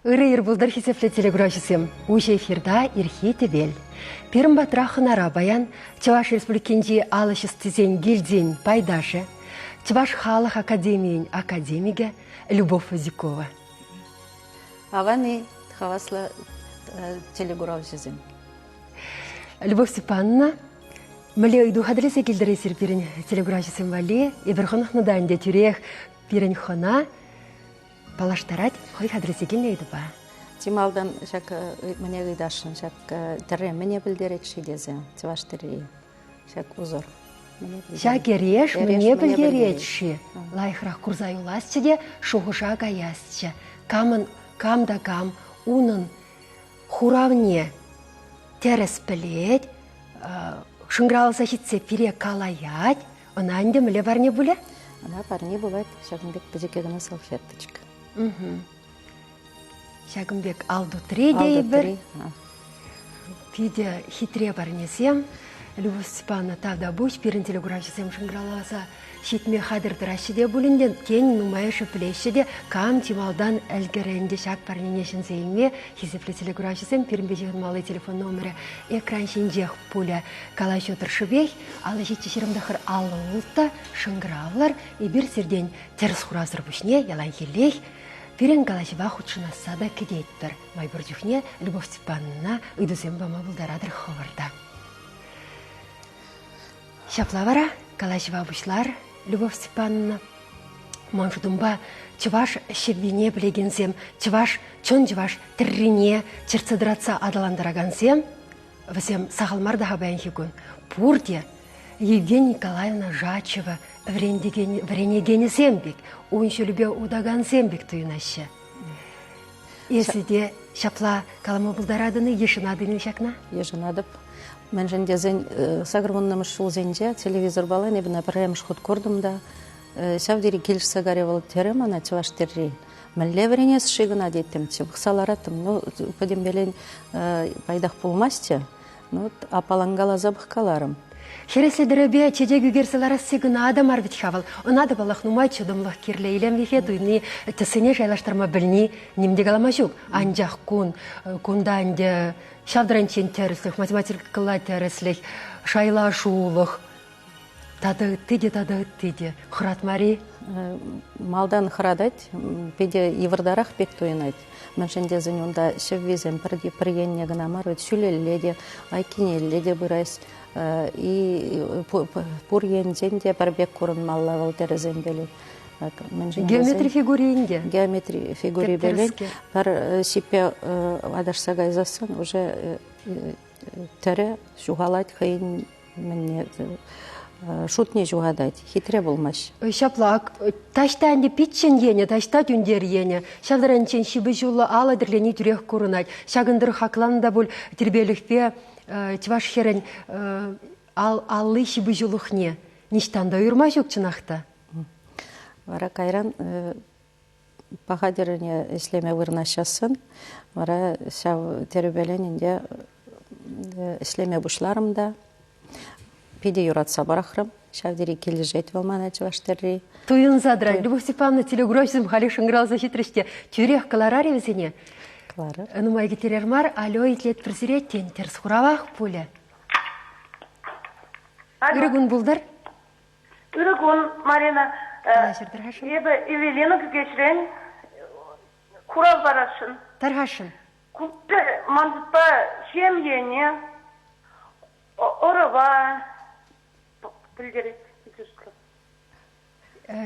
Ырӑ ир пултӑр, хисеплӗ телекуравҫӑсем! Уҫӑ эфирта Ирхи тӗвел. Пирӗн патра хӑнара паян Чӑваш Республикинчи ал ӗҫ ӑстисен гильдийӗн пайташӗ, Чӑваш халӑх академийӗн академикӗ Любовь Вазюкова. Аван-и, хаваслӑ телекуравҫӑсем! Любовь Степановна, мӗнле ыйту хатӗрлесе килтӗр эсир пирӗн телекуравҫӑсем валли? Эпир хӑнӑхнӑ та ӗнтӗ тӳрех пирӗн хӑна паллаштарать хӑй хатӗрлесе килнӗ ыйтупа. Чи малтан ҫак мӗне ыйтасшӑн, ҫак тӗрре мӗне пӗлтерет-ши тесе, чӑваш тӗрри, ҫак узор. Ҫак эреш мӗне пӗлтерет-ши? Лайӑхрах курса юласчӗ те шухӑша каясчӗ. Камӑн кам та кам унӑн хуравне тӗрӗс пӗлет, шӑнкӑравласа ҫитсе пире калаять, Ӑна ӗнтӗ мӗнле парне пулӗ? Ӑна парне пулать ҫакӑн пек пӗчӗккӗ кӑна салфеточка. Ҫакӑн пек ал тутри тейӗпӗр. Питӗ хитре парнесем. Любовь Степановна, тавтапуҫ пирӗн телекуравҫӑсем шӑнкӑравласа ҫитме хатӗр тӑраҫҫӗ те пулин те, тен, нумайӑшӗ пӗлеҫҫӗ те, кам чи малтан ӗлкӗрӗ ӗнтӗ ҫак парнене ҫӗнсе илме. Хисеплӗ телекуравҫӑсем, пирӗнпе ҫыхӑнмалли телефон номерӗ экран ҫинчех пулӗ. Калаҫу тӑршшӗпех 57 29 56 шӑнкӑравлӑр. Эпир сиртен тӗрӗс хуравсӑр пуҫне яланхиллех пирӗн калаҫӑва хутшӑнасса та кӗтетпӗр. Май пур чухне Любовь Степановна ыйтусем пама пултаратӑр хӑвӑр та. Ҫапла вара калаҫӑва пуҫлар, Любовь Степановна. Ман шутӑмпа чӑваш ҫӗввине пӗлекенсем, чӑваш, чӑн чӑваш тӗррине чӗртсе тӑратса аталантаракансем Вӗсем сахал мар та-ха паянхи кун. Пурте Евгения Николаевна Жачева вӗренекенӗсем пек, ун ҫулӗпе утакансем пек туйӑнаҫҫӗ. Эсӗ те ҫапла калама пултаратӑн-и, йышӑнатӑн-и ҫакна? Йышӑнатӑп. Мӗншӗн тесен 80-мӗш ҫулсенче телевизорпала эпӗ ӑна пӗрремӗш хут куртӑм та ҫав тери килӗшсе кайрӗ вӑл терӗ мана чӑваш тӗрри. Мӗнле вӗренес-ши кӑна теттӗмччӗ, пӑхса лараттӑм. Ну, пӗтӗмпелен пайтах пулмастчӗ. Ну, аппаланкаласа пӑхкаларӑм. Хӗреслӗ тӗрӗпе чечек ӳкерсе ларасси кӑна та мар вӗт-ха вӑл. Ӑна та, паллах, нумай чӑтӑмлӑх кирлӗ. Илемлӗхе туйни, тӗссене шайлаштарма пӗлни ним те калама ҫук. Анчах кун, кунта ӗнтӗ ҫав таранччен тӗрӗслӗх, математикӑлла тӗрӗслӗх, шайлашулӑх, Тата ытти те, тата ытти те. Хӑратмар-и? Малтан хӑратать, питӗ йывӑртарах пек туйӑнать. Мӗншӗн тесен унта ҫӗввисем пӗр енне кӑна мар, вӗт ҫӳлелле те, айккинелле те пырать. И пур енчен те пӗр пек курӑнмалла вӑл тӗрӗсемпеле. Геометри фигури ӗнтӗ. Геометри фигурипеле пӗр ҫиппе аташса кайсассӑн уже тӗрӗ ҫухалать хӑйӗн мӗнне шутне ҫухатать, хитре пулмасть. Ҫапла, таҫта ӗнтӗ пиччӗн енӗ, таҫта тӳнтер енӗ. Ҫав таранччен ҫыпӑҫуллӑ алӑ тӗрлени тӳрех курӑнать. Ҫакӑн тӑрӑх хакланӑ та пуль тирпейлӗхпе чӑваш хӗрӗн алли ҫыпӑҫулӑхне ниҫтан та уйӑрма ҫук чӑнах та. Вара кайран паха тӗрӗне ӗҫлеме вырнаҫассӑн вара ҫав тӗрӗпелен ӗнтӗ ӗҫлеме пуҫларӑм та питӗ юратса пӑрахрӑм. Ҫав тери килӗшет вӑл мана чӑваш тӗрри. Туйӑнса тӑрать. Любовь Степановна телекуравҫӑсем халех шӑнкӑравласа ҫитрӗҫ те тӳрех кӑларар-и вӗсене? Кӑларар. Нумай кӗттерер мар. Алло, итлетпӗр сире. Тен, тӗрӗс хуравах пулӗ. Ырӑ кун пултӑр. Ырӑ кун, Марина. Калаҫӑр, тархасшӑн. Эпӗ Эвелина Кӳкеҫрен хурав парасшӑн. Тархасшӑн. Ку ман шутпа ҫемьене, ӑрӑва пӗлтерет.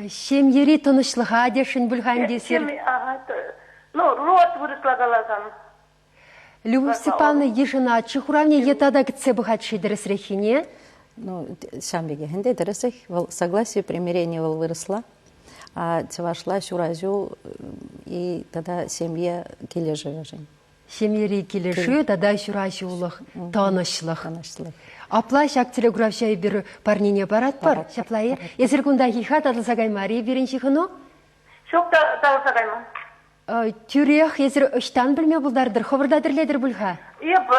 Ҫемьери тӑнӑҫлӑха тесшӗн пуль-ха ӗнтӗ эсир. Ну, род вырӑсла каласан. Любовь Степановна йышӑнать-ши хуравне е тата кӗтсе пӑхать-ши тӗрӗсреххине? Ну, ҫавӑн пекех ӗнтӗ тӗрӗсех. Вӑл согласие примирение вӑл вырӑсла, а чӑвашла ҫураҫу и тата ҫемье килӗшӗвӗшӗн. Ҫемьери килӗшӳ тата ҫураҫулӑх, тӑнӑҫлӑх. Тӑнӑҫлӑх. Апла ҫак телекуравҫа эпир парнене паратпӑр. Ҫапла-и? Эсир кунта хиха татӑлса каймарӗ-и пирӗн ҫыхӑну? Ҫук та татӑлса кайман. Тӳрех эсир ӑҫтан пӗлме пултартӑр? Хӑвӑр та тӗрлетӗр пуль-ха? Эп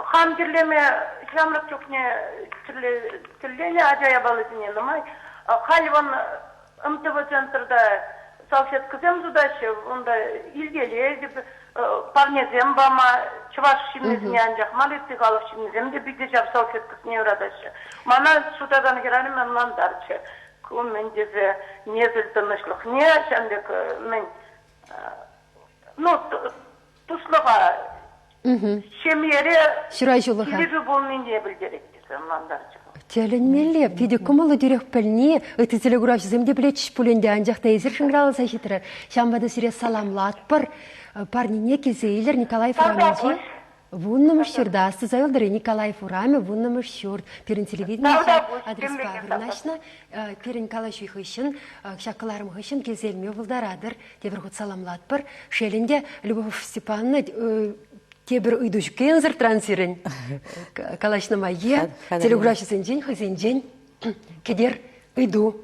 хам тӗрлеме ҫамрӑк чухне тӗрленӗ ача япалисене нумай. Халь вон МТВ центрта салфеткӑсем сутаҫҫӗ, унта илкелетӗп, парнесем пама чӑваш ҫыннисене анчах мар, ытти халӑх ҫыннисем те питӗ ҫав салфеткӑсене юратаҫҫӗ. Мана сутакан хӗрарӑм ӑнлантарчӗ. Ку мӗн тесе несӗл тӑнӑҫлӑхне ҫавӑн пек мӗн ну туслӑха ҫемьере ҫураҫулӑха килӗшӳ пулнине пӗлтерет тесе ӑнлантарчӗ. Тӗлӗнмелле, питӗ кӑмӑллӑ тӳрех пӗлни, ытти телекуравҫӑсем те пӗлетчӗҫ пуль ӗнтӗ, анчах та эсир шӑнкӑравласа ҫитрӗр. Ҫавӑнпа та сире саламлатпӑр. Парнене килсе илӗр Николаев урамӗнчи вуннӑмӗш ҫурта. Астуса юлтӑр-и, Николаев урамӗ, вуннӑмӗш ҫурт. Пирӗн телевидени адреспа вырнаҫнӑ. Пирӗн калаҫу хыҫҫӑн, ҫак кӑларӑм хыҫҫӑн килсе илме пултаратӑр. Тепӗр хут саламлатпӑр. Шел ӗнтӗ, Любовь Степановна, тепӗр ыйту ҫукки ӑнсӑртран сирӗн калаҫнӑ май е телекуравҫӑсенчен хӑйсенчен кӗтер ыйту.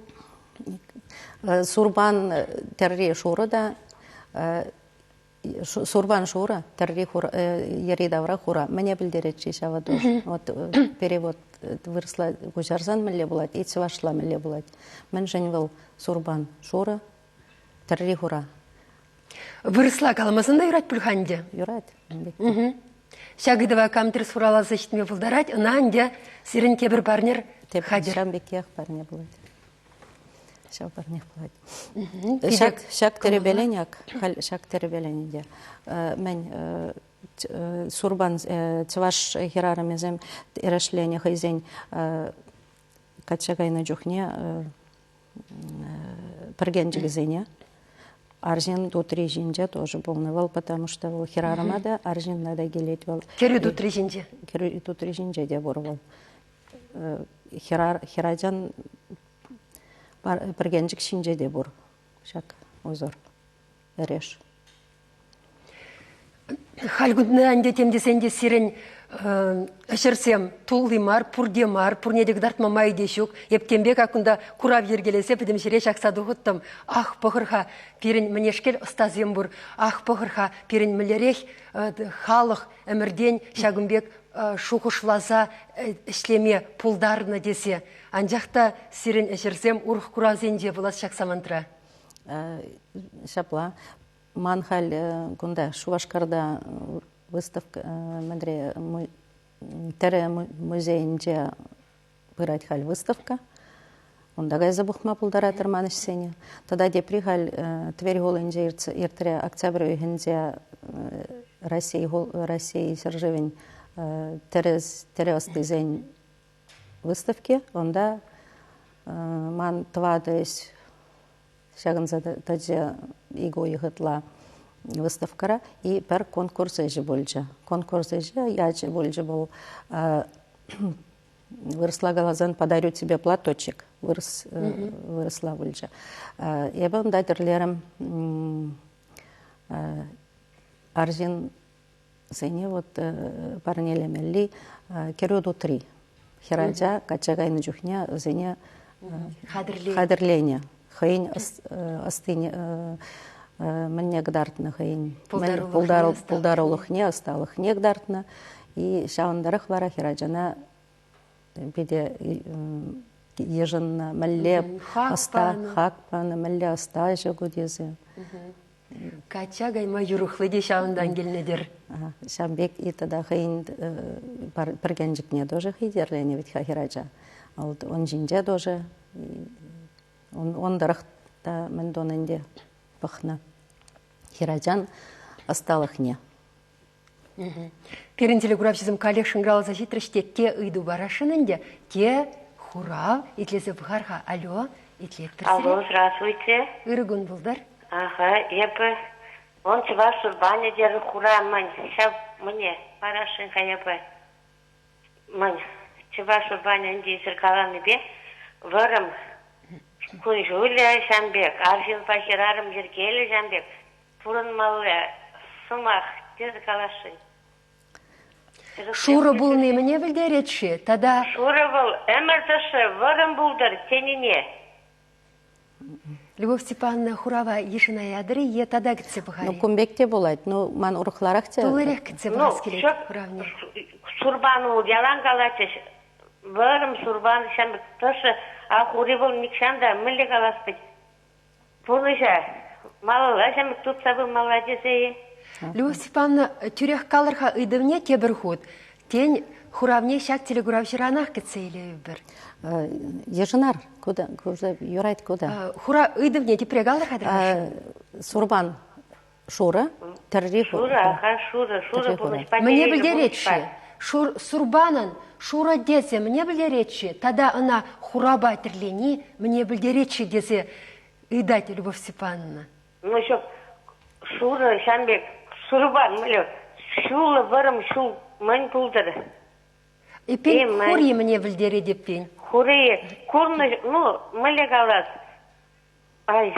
Сурпан тӗрри шурӑ та, сурпан шурӑ, тӗрри йӗри-тавра хура. Мӗне пӗлтерет-ши ҫавӑ туш? Вот перевод вырӑсла куҫарсан мӗнле пулать и чӑвашла мӗнле пулать? Мӗншӗн вӑл сурпан шурӑ, тӗрри хура? Вырӑсла каламасан та юрать пуль-ха ӗнтӗ. Юрать. Ҫак ыйтӑва кам тӗрӗс хураласа ҫитме пултарать, ӑна ӗнтӗ сирӗн тепӗр парнер хатӗр. Ҫавӑн пекех парне пулать. Ҫав парнех пулать. Ҫак, ҫак тӗрӗпелен ак, халь ҫак тӗрӗпелен ӗнтӗ. Мӗн сурпан чӑваш хӗрарӑмӗсем эрешленӗ хӑйсен качча кайнӑ чухне пӗркенчӗкӗсене арҫын тутри ҫинче тоже пулнӑ вӑл, потому что вӑл хӗрарӑма та, арҫынна та килет вӑл. Кӗрӳ тутри ҫинче. Кӗрӳ тутри ҫинче те пур вӑл. Хӗрачан пӗркенчӗк ҫинче те пур ҫак узор, эреш. Халь кунта ӗнтӗ тем тесен те сирӗн ӗҫӗрсем тулли мар, пурте мар, пурне те кӑтартма май те ҫук. Эп тем пек ак кунта курав йӗркелесе пӗтӗм ҫӗре ҫакса тухӑттӑм. Ах, пӑхӑр-ха, пирӗн мӗнешкел ӑстасем пур. Ах, пӑхӑр-ха, пирӗн мӗнлерех халӑх ӗмӗртен ҫакӑн пек шухӑшласа ӗҫлеме пултарнӑ тесе. Анчах та сирӗн ӗҫӗрсем урӑх куравсенче пулас ҫак самантра. Ҫапла. Ман халь кунта Шупашкарта выставка мӗнре тӗрӗ музейӗнче пырать халь выставка. Унта кайса пӑхма пултаратӑр ман ӗҫсене. Тата тепри халь Тверь хулинче иртрӗ октябрь уйӑхӗнче Россия, Россия ҫӗршывӗн тӗрӗ ӑстисен выставки. Унта ман тӑватӑ ӗҫ ҫакӑнса тӑчӗ икӗ уйӑх ытла выставкӑра. И пӗр конкурс ӗҫӗ пулчӗ. Конкурс ӗҫӗ ячӗ пулчӗ вӑл вырӑсла каласан «Подарю тебе платочек» вырӑс, вырӑсла пулчӗ. Эпӗ унта тӗрлерӗм арҫынсене вот парнелемелли кӗрӳ тутри. Хӗрача качча кайнӑ чухне вӗсене хатӗрленӗ. Хӑйӗн ӑстине мӗнне кӑтартнӑ, хӑйӗн пултарулӑхне, ӑсталӑхне кӑтартнӑ. И ҫавӑн тӑрӑх вара хӗрачана питӗ йышӑннӑ, мӗнле ӑста хак панӑ, мӗнле ӑстаҫӑ ку тесе. Качча кайма юрӑхлӑ те ҫавӑнтан килнӗ-тӗр. Ҫав пек и тата хӑйӗн пӗркенчӗкне тоже хӑй тӗрленӗ вӗт-ха хӗрача. Он ҫинче тоже он тӑрӑх та мӗн тунӑ ӗнтӗ пӑхнӑ хӗрачан ӑсталӑхне. Пирӗн телекуравҫӑсем каллех шӑнкӑравласа ҫитрӗҫ те те ыйту парасшӑн ӗнтӗ, те хурав итлесе пӑхар-ха. Алло, итлетпӗр сире. Алло, здравствуйте. Ырӑ кун пултӑр. Ага, эпӗ он чӑваш сурпанӗ терӗ хура мӗн ҫав мӗне парасшӑн-ха эпӗ. Мӗн чӑваш сурпанӗ ӗнтӗ эсир каланипе вӑрӑм кун-ҫулӗ ҫам пек, арҫынпа хӗрарӑм йӗркеллӗ ҫам пек пурӑнмалли сӑмах тесе каласшӑн. Шурӑ пулни мӗне пӗлтерет-ши тата? Шурӑ вӑл ӗмӗр тӑршшӗ вӑрӑм пултӑр тенине. Любовь Степановна хурава йышӑнаятӑр-и е тата кӗтсе пӑхар-и? Ну, кун пек те пулать. Ну, ман урӑхларах те. Туллирех кӗтсе пӑхас килет хуравне. Сурпан вӑл ялан калатчӗҫ. Вӑрӑм сурпан ҫамрӑк тӑршшӗ, а хури вӑл нихҫан та мӗнле калас пек пурнӑҫа малалла ҫамрӑк тытса пымалла тесе-и? Любовь Степановна, тӳрех калӑр-ха ыйтӑвне тепӗр хут. Тен, хуравне ҫак телекуравҫӑранах кӗтсе илейӗпӗр. Йышӑнар. Куда, юрать куда. Хура ыйтӑвне тепре калӑр-ха Сурпан шурӑ, тӗрри шурӑ. Аха, шурӑ, шурӑ пурнӑҫпа Мӗне пӗлтерет-ши? Сурпанӑн шурӑ тесе мӗне пӗлтерет-ши? Тата ӑна хурапа тӗрлени мӗне пӗлтерет-ши тесе ыйтать Любовь Степановна. Ну, ҫук, шурӑ ҫам пек, сурпан, мӗнле, ҫуллӑ вӑрӑм ҫул мӗн пултӑр? Эппин, хури мӗне пӗлтерет эппин? Хури, курнӑ, ну, мӗнле калас, ай,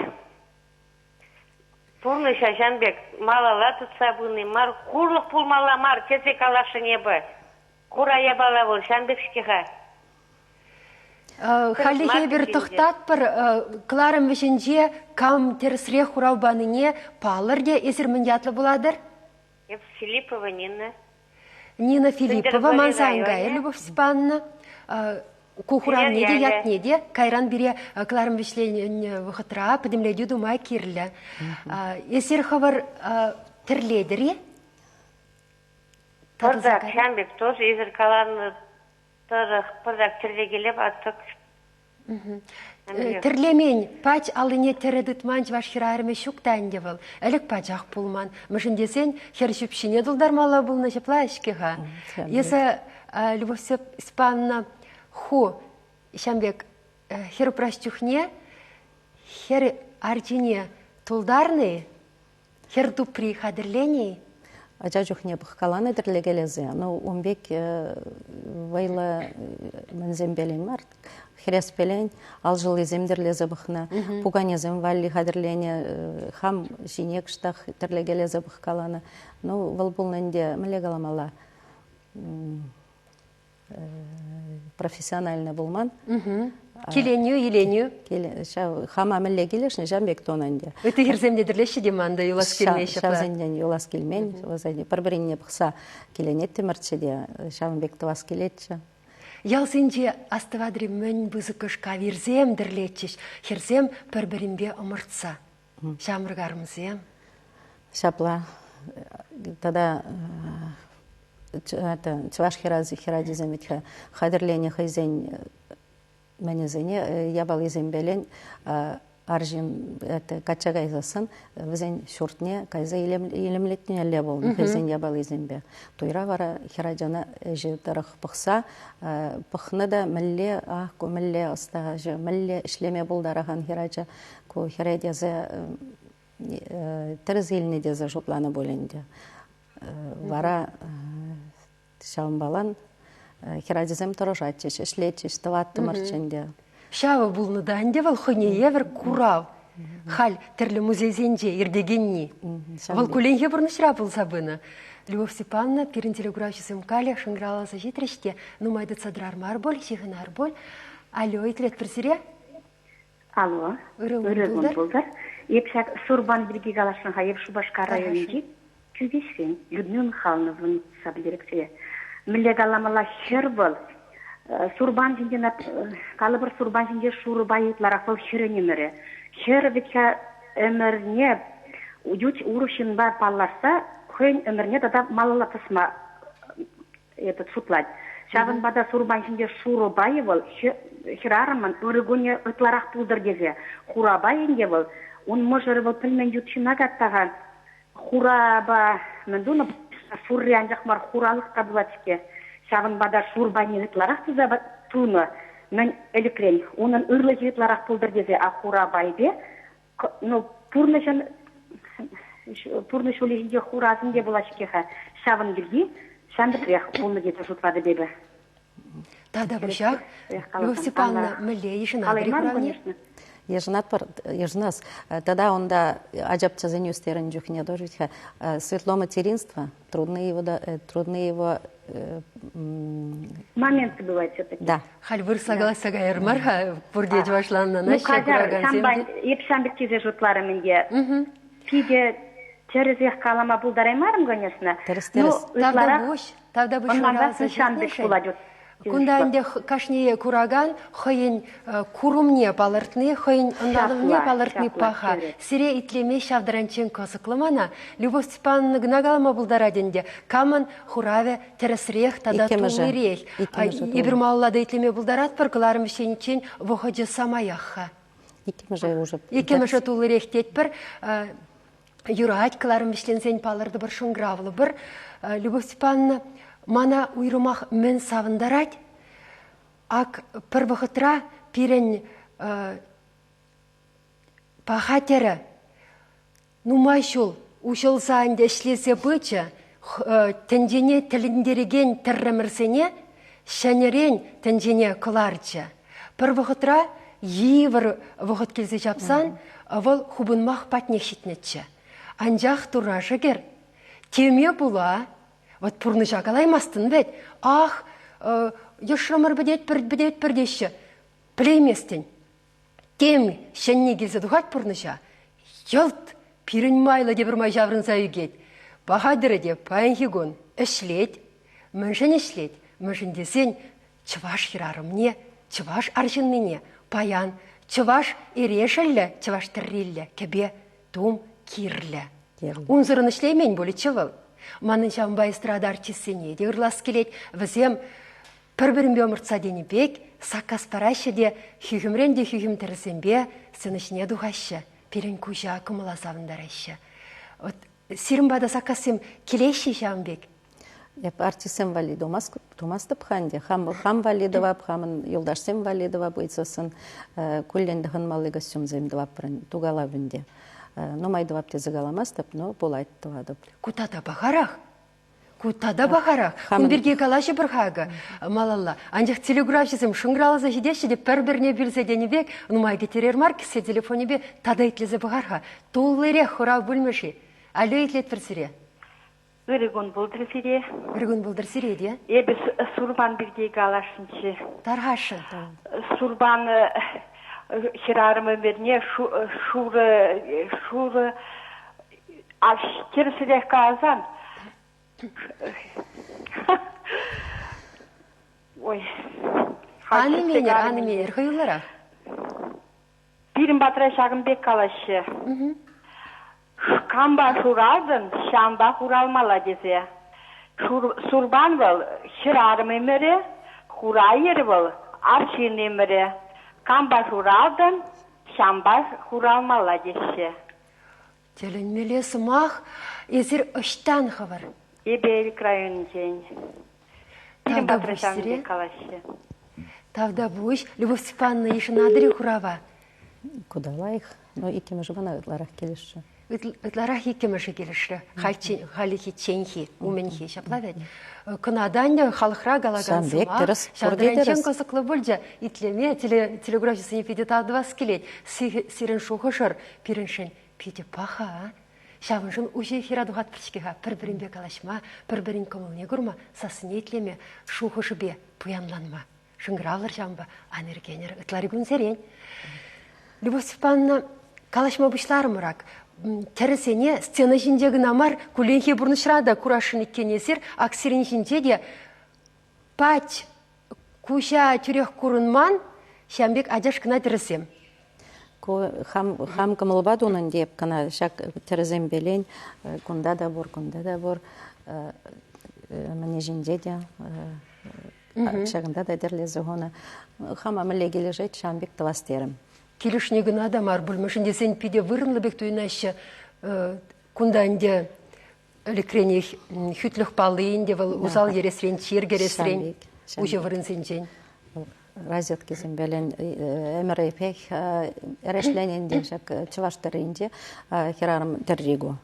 пурнӑҫа ҫам пек малалла тытса пыни мар, хурлӑх пулмалла мар тесе каласшӑн эпӗ. Хура япала вӑл ҫам пек-ҫке-ха. Хальлӗхе эпир тӑхтатпӑр. Кӑларӑм вӗҫӗнче кам тӗрӗсрех хурав панине палӑр те эсир мӗн ятлӑ пулатӑр? Эп Филиппова Нина. Нина Филиппова манса ан кайӑр, Любовь Степановна. Ку хуравне те, ятне те кайран пире кӑларӑм вӗҫленнӗ вӑхӑтра пӗтӗмлетӳ тума кирлӗ. Эсир хӑвӑр тӗрлетӗр-и? Пӑртак ҫам пек тоже эсир каланӑ тӑрӑх пӑртак тӗрлекелеп аттӑк. Тӗрлемен, пач аллине тӗрӗ тытман чӑваш хӗрарӑмӗ ҫук та ӗнтӗ вӑл. Ӗлӗк пачах пулман. Мӗншӗн тесен хӗр ҫӳпҫине тултармалла пулнӑ ҫапла-ҫке-ха. Эсӗ, Любовь Степановна, ху ҫам пек хӗр упраҫ чухне хӗр арчине тултарнӑ-и? Хӗр тупри хатӗрленӗ-и? Ача чухне пӑхкаланӑ тӗрлекелесе. Ну, ун пек вӑйлӑ мӗнсемпелен мар, хӗреспелен алшӑллисем тӗрлесе пӑхнӑ, пуканесем валли хатӗрленӗ, хам ҫине кӑштах тӗрлекелесе пӑхкаланӑ. Ну, вӑл пулнӑ ӗнтӗ, мӗнле каламалла, профессионально пулман. Киленӳ, иленӳ. Ҫав хама мӗнле килӗшнӗ, ҫавӑн пек тунӑ ӗнтӗ. Ытти хӗрсем те тӗрлеҫҫӗ те ман та юлас килмен ҫапла. Ҫавсенчен юлас килмен. Вӗсене пӗр-пӗринне пӑхса киленеттӗмӗрччӗ те, ҫавӑн пек тӑвас килетчӗ. Ялсенче астӑватӑр-и мӗн пысӑкӑш кавирсем тӗрлетчӗҫ хӗрсем пӗр-пӗринпе ӑмӑртса. Ҫамрӑк арӑмсем. Ҫапла. Тата чӑваш хӗрачисем вӗт-ха хатӗрленӗ хӑйсен мӗнӗсене япалисемпелен арҫын качча кайсассӑн вӗсен ҫуртне кайса илемлетнелле пулнӑ хӑйсен япалисемпе. Туйра вара хӗрачана ӗҫӗ тӑрӑх пӑхса пӑхнӑ та мӗнле ах ку мӗнле ӑстаҫӑ, мӗнле ӗҫлеме пултарахан хӗрача ку хӗре тесе тӗрӗс илнӗ тесе шутланӑ пуль ӗнтӗ. Вара ҫавӑнпалан хӗрачасем тӑрӑшатчӗҫ, ӗҫлетчӗҫ, тӑваттӑмӑрччӗ ӗнтӗ. Ҫавӑ пулнӑ та ӗнтӗ вӑл хӑйне евӗр курав. Халь тӗрлӗ музейсенче иртекенни. Вӑл кулленхи пурнӑҫра пулса пынӑ. Любовь Степановна, пирӗн телекуравҫӑсем каллех шӑнкӑравласа ҫитрӗҫ те нумай тытса тӑрар мар пуль, ҫыхӑнар пуль. Алло, итлетпӗр сире. Алло, Ырӑ ырӑ кун пултӑр. пултӑр. Эп ҫак Сурпан пирки каласшӑн-ха. Эп Шупашкар районӗнчи Кӳкеҫрен Людмила Михайловнӑн пӗлтерекчӗ. Мӗнле каламалла хӗр вӑл. Сурпан ҫинче, калӑпӑр, сурпан ҫинче шурӑпа ытларах вӑл хӗрӗн ӗмӗрӗ. Хӗр вӗт-ха ӗмӗрне ют урӑх ҫынпа паллашса хӑйӗн ӗмӗрне тата малалла тӑсма этот шутлать. Ҫавӑнпа та сурпан ҫинче шурӑ пайӗ вӑл хӗрарӑмӑн ырӑ кунӗ ытларах пултӑр тесе. Хура пай ӗнтӗ вӑл, ун мӑшӑрӗ вӑл пӗлмен ют ҫынна катта-ха. Хурапа мӗн тунӑ, шурри анчах мар, хуралӑх та пулать-ҫке. Ҫавӑнпа та шур пайне ытларах туса тунӑ мӗн ӗлӗкрен. Унӑн ырлӑхӗ ытларах пултӑр тесе, а хура пайпе ну, пурнӑҫӑн пурнӑҫ ҫулӗ ҫинче хурасем те пулать-ҫке-ха. Ҫавӑн пирки ҫамрӑкрех пулнӑ тесе шутлатӑп эпӗ. Тата пуҫах, Любовь Степановна, мӗнле йышӑнатӑр хуравне? Йышӑнатпӑр, йышӑнас. Тата унта ачапчасене ӳстернӗ чухне тоже ведь светло материнство, трудно его, трудно его Моменты бывают все-таки. Да. Халь вырӑсла калаҫса каяр мар-ха, пурте чӑвашланнӑ. Ну, каҫар, ҫампа, эп ҫам пек тесе шутларӑм ӗнтӗ. Питӗ тӗрӗсех калама пултараймарӑм, конечно. Тӗрӗс, тӗрӗс. Ну, ытларах Тавтапуҫ, тавтапуҫ ӑнлансассӑн ҫам пек пулать. Кунта ӗнтӗ кашни куракан хӑйӗн курӑмне палӑртни, хӑйӗн ӑнланӑвне палӑртни паха. Сире итлеме ҫав таранччен кӑсӑклӑ мана. Любовь Степановна кӑна калама пултарать ӗнтӗ. Камӑн хуравӗ тӗрӗсрех тата туллирех. Эпир малалла та итлеме пултаратпӑр, кӑларӑм вӗҫлениччен вӑхӑчӗ самаях-ха. Иккӗмӗшӗ уже. Иккӗмӗшӗ туллирех тетпӗр. Юрать, кӑларӑм вӗҫленсен палӑртӑпӑр, шӑнкӑравлӑпӑр. Любовь Степановна, мана уйрӑмах мӗн савӑнтарать? Ак пӗр вӑхӑтра пирӗн паха тӗрӗ нумай ҫул уҫӑлса ӗнтӗ ӗҫлесе пычӗ, тӗнчене тӗлӗнтерекен тӗррӗмӗрсене ҫӗнӗрен тӗнчене кӑларчӗ. Пӗр вӑхӑтра йывӑр вӑхӑт килсе ҫапсан вӑл хупӑнмах патнех ҫитнӗччӗ. Анчах Турра шӗкӗр, теме пула вот пурнӑҫа калаймастӑн вӗт. Ах, йӑшрӑмӑр пӗтетпӗр, пӗтетпӗр теҫҫӗ. Пӗлейместӗн. Тем ҫӗнни килсе тухать пурнӑҫа, йӑлт пирӗн майлӑ тепӗр май ҫаврӑнса ӳкет. Пахатӑрӗ те паянхи кун ӗҫлет. Мӗншӗн ӗҫлет? Мӗншӗн тесен чӑваш хӗрарӑмне, чӑваш арҫыннине паян чӑваш эрешӗллӗ, чӑваш тӗрриллӗ кӗпе тум кирлӗ. Унсӑрӑн ӗҫлеймен пулӗччӗ вӑл. Манӑн ҫавӑнпа эстрада артистсене те ырлас килет. Вӗсем пӗр-пӗринпе ӑмӑртса тенӗ пек саккас параҫҫӗ те хӳхӗмрен те хӳхӗм тӗрӗсемпе сцена ҫине тухаҫҫӗ, пирӗн куҫа кӑмӑла савӑнтараҫҫӗ. Вот сирӗн пата саккассем килеҫҫӗ ҫавӑн пек? Эп артистсем валли тумастӑп-ха ӗнтӗ. Хам, хам валли тӑвап, хамӑн юлташсем валли тӑвап ыйтсассӑн куллен тӑхӑнмалли костюмсем тӑвап тукалап ӗнтӗ. Нумай тӑвап тесе каламастӑп, но пулать тӑватӑп. Ку тата пахарах. Ку тата пахарах. Кун пирки калаҫӑпӑр-ха акӑ малалла. Анчах телеграфҫӑсем шӑнкӑравласа ҫитеҫҫӗ те пӗр-пӗрне пӳлсе тенӗ пек нумай кӗттерер мар кӗсье телефонӗпе тата итлесе пӑхар-ха. Туллирех хурав пулмӗ-ши? Алло, итлетпӗр сире. Ырӑ кун пултӑр сире. Ырӑ кун пултӑр сире те. Эпӗ сурпан пирки каласшӑнччӗ. Тархасшӑн. Сурпан хӗрарӑм ӗмӗрне шурӑ шурӑ тӗрӗсрех каласан ой Ан именӗр, ан именӗр, хӑюллӑрах. Пирӗн патра ҫакӑн пек калаҫҫӗ. Кампа шуралтӑн, ҫавӑнпа хуралмалла тесе. Сурпан вӑл хӗрарӑм ӗмӗрӗ, хура йӗр вӑл арҫын ӗмӗрӗ. Кампа шуралтӑн, ҫавӑнпа хуралмалла теҫҫӗ. Тӗлӗнмелле сӑмах. Эсир ӑҫтан хӑвӑр? Эпӗ Элӗк районӗнчен. Пирӗн патра ҫавӑн пек калаҫҫӗ. Тавтапуҫ. Любовь Степановна йышӑнатӑр-и хурава? Куда лайӑх. Но иккӗмӗшӗ мана ытларах килӗшрӗ. Ытларах иккӗмӗшӗ килӗшрӗ. Халичченхи, умӗнхи, ҫапла вӗт. Кӑна та ӗнтӗ халӑхра калакан сӑмах. Ҫав кӑсӑклӑ пулчӗ. Итлеме телеграфистсене питӗ тав тӑвас килет. Сирӗн шухӑшӑр пирӗншӗн питӗ паха. Ҫавӑншӑн уҫӑ эфира тухатпӑр-ҫке-ха. Пӗр-пӗринпе калаҫма, пӗр-пӗрин кӑмӑлне курма, сассине итлеме, шухӑшӗпе пуянланма. Шӑнкӑравлӑр ҫавӑнпа, ан ӳркенӗр. Ытлари кунсерен. Любовь Степановна, калаҫма пуҫларӑмӑр ак. Тӗрӗсене сцена ҫинче кӑна мар, кулленхи пурнӑҫра та курасшӑн иккен эсир. Ак сирӗн ҫинче те пач куҫа тӳрех курӑнман ҫавӑн пек ачаш кӑна тӗрӗсем. Ку хам, хам кӑмӑлпа тунӑ ӗнтӗ эп кӑна ҫак тӗрӗсемпелен кунта та пур, кунта та пур, мӗне ҫинче те ҫакӑнта та тӗрлесе хунӑ. Хама мӗнле килӗшет, ҫавӑн пек тӑвас терӗм. Килӗшни кӑна та мар пуль, мӗншӗн тесен питӗ вырӑнлӑ пек туйӑнаҫҫӗ. Кунта ӗнтӗ ӗлӗкренех хӳтлӗх палли ӗнтӗ вӑл усал ересрен, чир кӗресрен, уҫӑ вырӑнсенчен. Розеткисемпелен ӗмӗрӗпех эрешленӗ ӗнтӗ ҫак чӑваш тӗрринче хӗрарӑм тӗрри ку.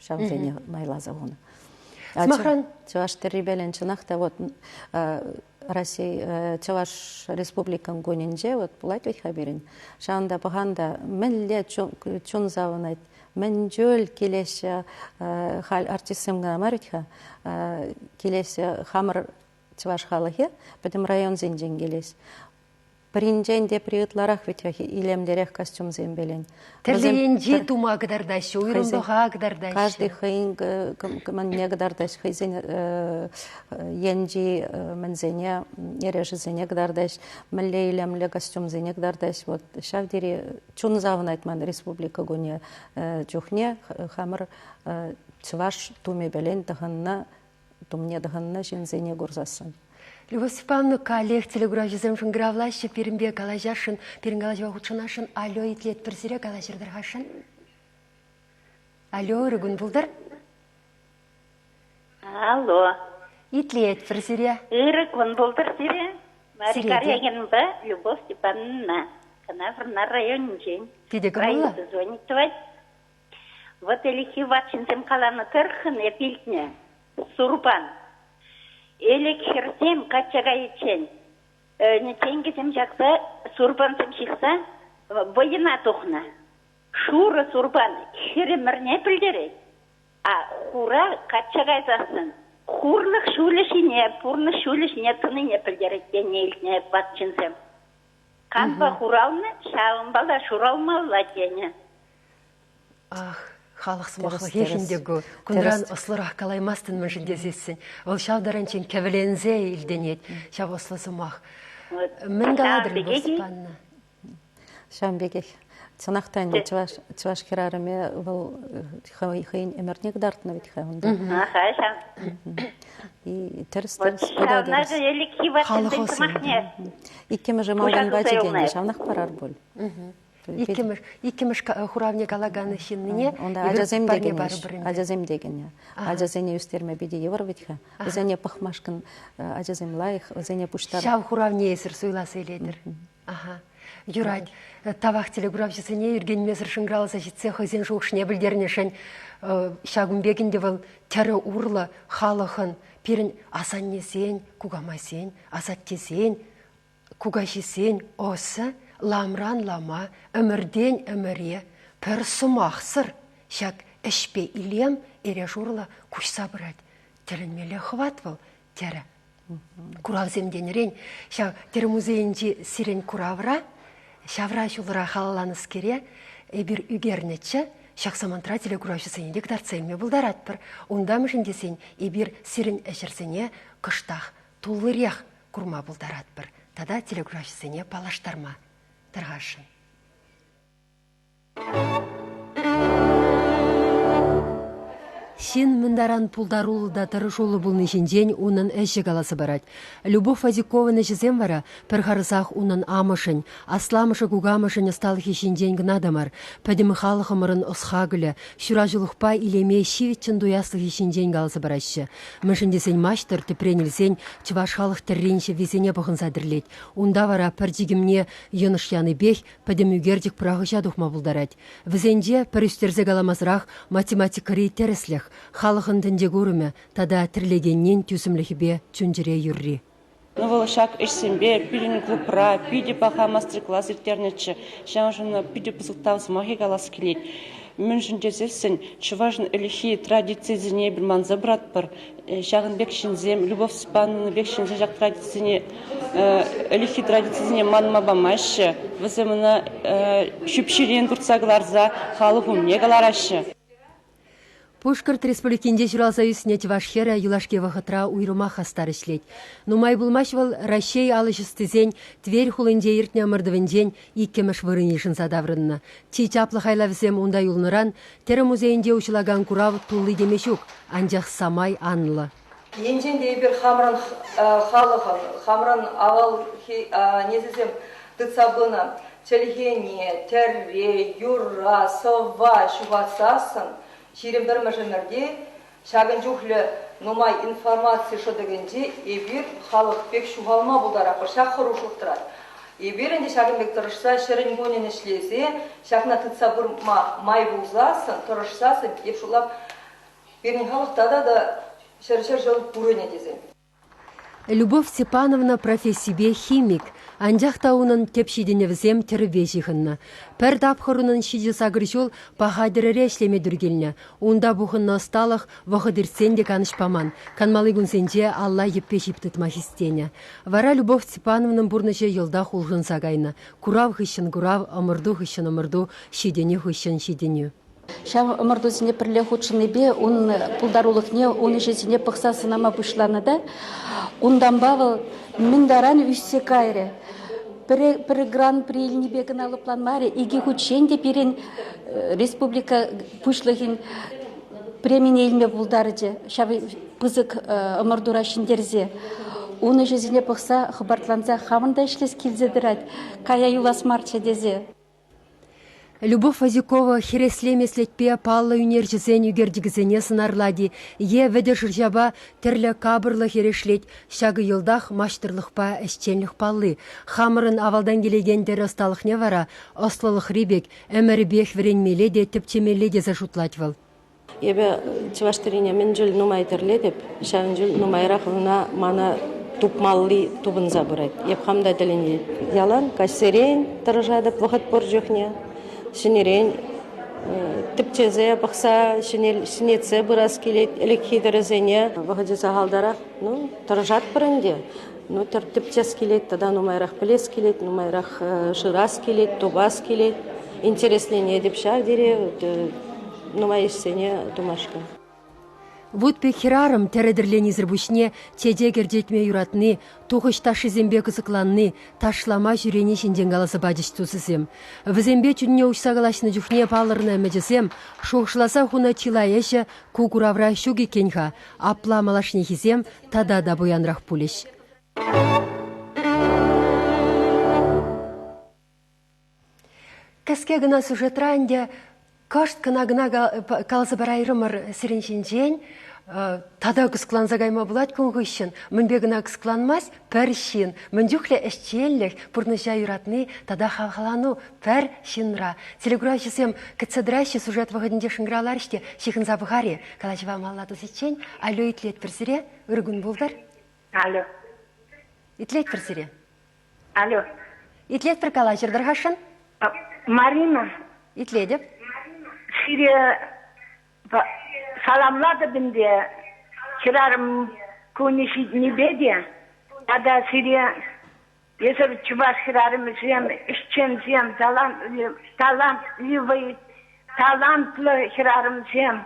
Ҫавсене майласа хунӑ. Сӑмахран чӑваш тӗррипелен чӑнах та вот. Раҫҫей Чӑваш Республикин кунӗнче вот пулать вӗт-ха пирӗн. Ҫавӑнта пӑхан та мӗнле чун савӑнать, мӗн чуль килеҫҫӗ халь артистсем кӑна мар вӗт-ха, килеҫҫӗ хамӑр чӑваш халӑхӗ пӗтӗм районсенчен килес. Пӗринчен тепри ытларах вӗт илемлӗрех костюмсемпелен. Тӗрлӗ енчи тума кӑтартаҫҫӗ, уйрӑмлӑха кӑтартаҫҫӗ. Каждый хӑйӗн мӗнне кӑтартаҫ, хӑйсен енчи мӗнсене, эрешӗсене кӑтартаҫ, мӗнле илемлӗ костюмсене кӑтартаҫ. Вот ҫав тери чун савӑнать ман республика кунӗ чухне хамӑр чӑваш тумӗпелен тӑхӑннӑ тумне тӑхӑннӑ ҫынсене курсассӑн. Любовь Степановна, каллех телекуравҫӑсем шӑнкӑравлаҫҫӗ, пирӗнпе калаҫасшӑн, пирӗн калаҫӑва хутшӑнасшӑн. Алло, итлетпӗр сире, калаҫӑр тӑрхасшӑн. Алло, ырӑ кун пултӑр. Алло. Итлетпӗр сире. Ырӑ кун пултӑр сире. Мария Карягинпа Любовь Степановна. Кӑна Вӑрнар районӗнчен. Питӗ кӑмӑллӑ. Раиса звонить тӑвать. Вӑт ӗлӗкхи ват ҫынсем каланӑ тӑрӑххӑн эп илтнӗ. Сурпан. Ӗлӗк хӗрсем качча кайиччен тенкӗсем ҫакса, сурпансем ҫыхса вӑйӑна тухнӑ. Шурӑ сурпан хӗрӗмӗрне пӗлтерет, а хура качча кайсассӑн хурлӑх ҫулӗ ҫине, пурнӑҫ ҫулӗ ҫине тӑнине пӗлтерет тенине илтнӗ ват ҫынсем. Кампа хуралнӑ, ҫавӑнпала шуралмалла тенӗ. Ах, халӑх сӑмахлӑхӗ ӗнтӗ ку. Кунран ӑслӑрах калаймастӑн мӗншӗн тесессӗн. Вӑл ҫав таранччен кӗвӗленсе илтӗнет ҫав ӑслӑ сӑмах. Мӗн калатӑр, Любовь Степановна? Ҫавӑн пекех. Чӑнах та ӗнтӗ чӑваш, чӑваш хӗрарӑмӗ вӑл хӑйӗн ӗмӗрне кӑтартнӑ вӗт-ха унта. Аха, ҫав. И тӗрӗс, тӗрӗс. Ҫавна ӗлӗкхи ваттисен сӑмахне. Иккӗмӗшӗ малтан пачӗ тенӗ, ҫавнах парар пуль. Иккӗмӗш, иккӗмӗш хуравне калакан ҫыннине Унта ачасем те кӗнӗ. Ачасем те кӗнӗ. Ачасене ӳстерме питӗ йывӑр вӗт-ха. Вӗсене пӑхмашкӑн ачасем лайӑх, вӗсене пуҫтар. Ҫав хуравне эсир суйласа илетӗр. Аха. Юрать. Тавах телекуравҫӑсене ӳркенмесӗр шӑнкӑравласа ҫитсе хӑйсен шухӑшне пӗлтернӗшӗн ҫакӑн пек ӗнтӗ вӑл тӗрӗ урлӑ халӑхӑн пирӗн асаннесен, кукамайсен, асаттесен Кукаҫисен ӑсӗ ламран лама, ӗмӗртен ӗмӗре пӗр сӑмахсӑр ҫак ӗҫпе илем эреш урлӑ куҫса пырать. Тӗлӗнмелле хӑват вӑл, терӗ. Куравсем тенӗрен ҫав тӗрӗ музейӗнчи сирӗн куравра ҫавра ҫулра халалланӑскере эпир ӳкернӗччӗ. Ҫак самантра телекуравҫӑсене те кӑтартса илме пултаратпӑр. Унта мӗншӗн тесен эпир сирӗн ӗҫӗрсене кӑштах туллирех курма пултаратпӑр тата телекуравҫӑсене паллаштарма тӑрӑшасшӑн. Ҫын мӗн таран пултаруллӑ та тӑрӑшуллӑ пулни ҫинчен унӑн ӗҫӗ каласа парать. Любовь Вазюкован ӗҫӗсем вара пӗр харӑсах унӑн амӑшӗн, асламӑшӗ-кукамӑшӗн ӑсталӑхӗ ҫинчен кӑна та мар, пӗтӗм халӑхӑмӑрӑн ӑс-хакӑлӗ, ҫураҫулӑхпа илеме ҫивӗччӗн туяслӑхӗ ҫинчен каласа параҫҫӗ. Мӗншӗн тесен маҫтӑр, тӗпрен илсен, чӑваш халӑх тӗррин ҫӗввисене пӑхӑнса тӗрлет. Унта вара пӗр чикӗмне йӑнӑш янипех пӗтӗм ӳкерчӗк пӑрахӑҫа тухма пултарать. Вӗсенче, пӗр ӳстерсе каламасӑрах, математикӑри тӗрӗслӗх, халӑхӑн тӗнчекурӑмӗ тата тӗрлекеннин тӳсӗмлӗхӗпе чун-чӗре юрри. Ну, вӑл ҫак ӗҫсемпе пирӗн клубра питӗ паха мастер-класс ирттернӗччӗ. Ҫавӑншӑн ӑна питӗ пысӑк тав сӑмахӗ калас килет. Мӗншӗн тесессӗн чӑвашӑн ӗлӗкхи традицийӗсене эпир манса пыратпӑр. Ҫакӑн пек ҫынсем, Любовь Степановна пек ҫынсем ҫак традицисене, ӗлӗкхи традицисене манма памаҫҫӗ. Вӗсем ӑна ҫӳпҫерен туртса кӑларса халӑх умне кӑлараҫҫӗ. Пушкӑрт Республикинче ҫуралса ӳснӗ чӑваш хӗрӗ юлашки вӑхӑтра уйрӑмах хастар ӗҫлет. Нумай пулмасть вӑл Раҫҫей ал ӗҫ ӑстисен Тверь хулинче иртнӗ ӑмӑртӑвӗнчен иккӗмӗш вырӑн йышӑнса таврӑннӑ. Чи чаплӑ хайлавсем унта юлнӑран тӗрӗ музейӗнче уҫӑлакан курав тулли теме ҫук, анчах самай анлӑ. Енчен те эпир хамӑрӑн халӑхӑн, хамӑрӑн авалхи несӗлсем тытса пынӑ чӗлхене, тӗрре, юрра, сӑвва ҫухатсассӑн 21-мӗш ӗмӗрте ҫакӑн чухлӗ нумай информаци шӑтӑкӗнче эпир халӑх пек ҫухалма пултаратпӑр. Ҫак хӑрушлӑх тӑрать. Эпир ӗнтӗ ҫакӑн пек тӑрӑшса ҫӗрӗн-кунӗн ӗҫлесе ҫакна тытса пыма май пулсассӑн, тӑрӑшсассӑн, эп шутлап, пирӗн халӑх тата та ҫӗр-ҫӗр ҫул пурӑнӗ тесе. Любовь Степановна профессипе химик, анчах та унӑн тӗп ҫитӗнӗвӗсем тӗрӗпе ҫыхӑннӑ. Пӗр тапхӑр унӑн ҫичӗ-сакӑр ҫул паха тӗрӗре ӗҫлеме тӳр килнӗ. Унта пухӑннӑ ӑсталӑх вӑхӑт иртсен те канӑҫ паман, канмалли кунсенче алла йӗппе ҫип тытма хистенӗ. Вара Любовь Степановнӑн пурнӑҫӗ йӑлтах улшӑнса кайнӑ. Курав хыҫҫӑн курав, ӑмӑрту хыҫҫӑн ӑмӑрту, ҫитӗнӳ хыҫҫӑн ҫитӗнӳ. Ҫав ӑмӑртусене пӗрле хутшӑннипе ун пултарулӑхне, ун ӗҫӗсене пӑхса сӑнама пуҫланӑ та унтанпа вӑл мӗн таран ӳссе кайрӗ. Пӗр гран-при илнипе кӑна лӑпланмарӗ, икӗ хутчен те пирӗн республика Пуҫлӑхӗн премине илме пултарчӗ ҫав пысӑк ӑмӑртура ҫӗнтерсе. Ун ӗҫӗсене пӑхса хӑпартланса хамӑн та ӗҫлес килсе тӑрать, кая юлас марччӗ тесе. Любовь Вазюкова хӗресле меслетпе паллӑ ӳнерҫӗсен ӳкерчӗкӗсене сӑнарлать-и е вӗтӗ шӑрҫапа тӗрлӗ капӑрлӑх эрешлет, ҫакӑ йӑлтах маҫтӑрлӑхпа ӗҫченлӗх палли. Хамӑрӑн авалтан килекен тӗрӗ ӑсталӑхне вара ӑслӑлӑхри пек ӗмӗрӗпех вӗренмелле те тӗпчемелле тесе шутлать вӑл. Эпӗ чӑваш тӗррине мӗн чуль нумай тӗрлетӗп, ҫавӑн чуль нумайрах ӑна мана тупмалли тупӑнса пырать. Эп хам та тӗлӗнетӗп. Ялан каҫсерен тӑрӑшатӑп вӑхӑт пур чухне. Ҫӗнӗрен тӗпчесе пӑхса ҫӗнетсе пырас килет ӗлӗкхи тӗрӗсене. Вӑхӑчӗ сахалтарах, ну, тӑрӑшатпӑр ӗнтӗ. Ну, тӗпчес килет, тата нумайрах пӗлес килет, нумайрах шырас килет, тупас килет. Интересленетӗп ҫав тери нумай ӗҫсене тумашкӑн. Вут пек хӗрарӑм тӗрӗ тӗрленисӗр пуҫне чечек ӗрчетме юратни, тухӑҫ ташшисемпе кӑсӑкланни, ташлама ҫӳрени ҫинчен каласа пачӗҫ тусӗсем. Вӗсемпе чунне уҫса калаҫнӑ чухне палӑрнӑ ӗмӗчӗсем, шухӑшласа хунӑ чылай ӗҫӗ ку куравра ҫук иккен-ха. Апла малашнехисем тата та пуянрах пулӗҫ. Кӗске кӑна сюжетра ӗнтӗ кӑшт кӑна кӑна каласа парайрӑмӑр сирӗн ҫинчен. Тата кӑсӑкланса кайма пулать кун хыҫҫӑн. Мӗнпе кӑна кӑсӑкланмасть пӗр ҫын. Мӗн чухлӗ ӗҫченлӗх, пурнӑҫа юратни тата хавхалану пӗр ҫынра. Телекуравҫӑсем кӗтсе тӑраҫҫӗ сюжет вӑхӑтӗнче шӑнкӑравларӗҫ те ҫыхӑнса пӑхар-и? Калаҫӑва малалла тӑсиччен алло итлетпӗр сире. Ыр кун пултӑр. Алло. Итлетпӗр сире. Алло. Итлетпӗр калаҫӑр тӑрхашшӑн. Марина. Итлетӗп. Сире саламлатӑп ӗнтӗ хӗрарӑм кунӗ ҫитнипе те тата сире эсӗр чӑваш хӗрарӑмӗсем, ӗҫченсем, талантливый, талантлӑ хӗрарӑмсем,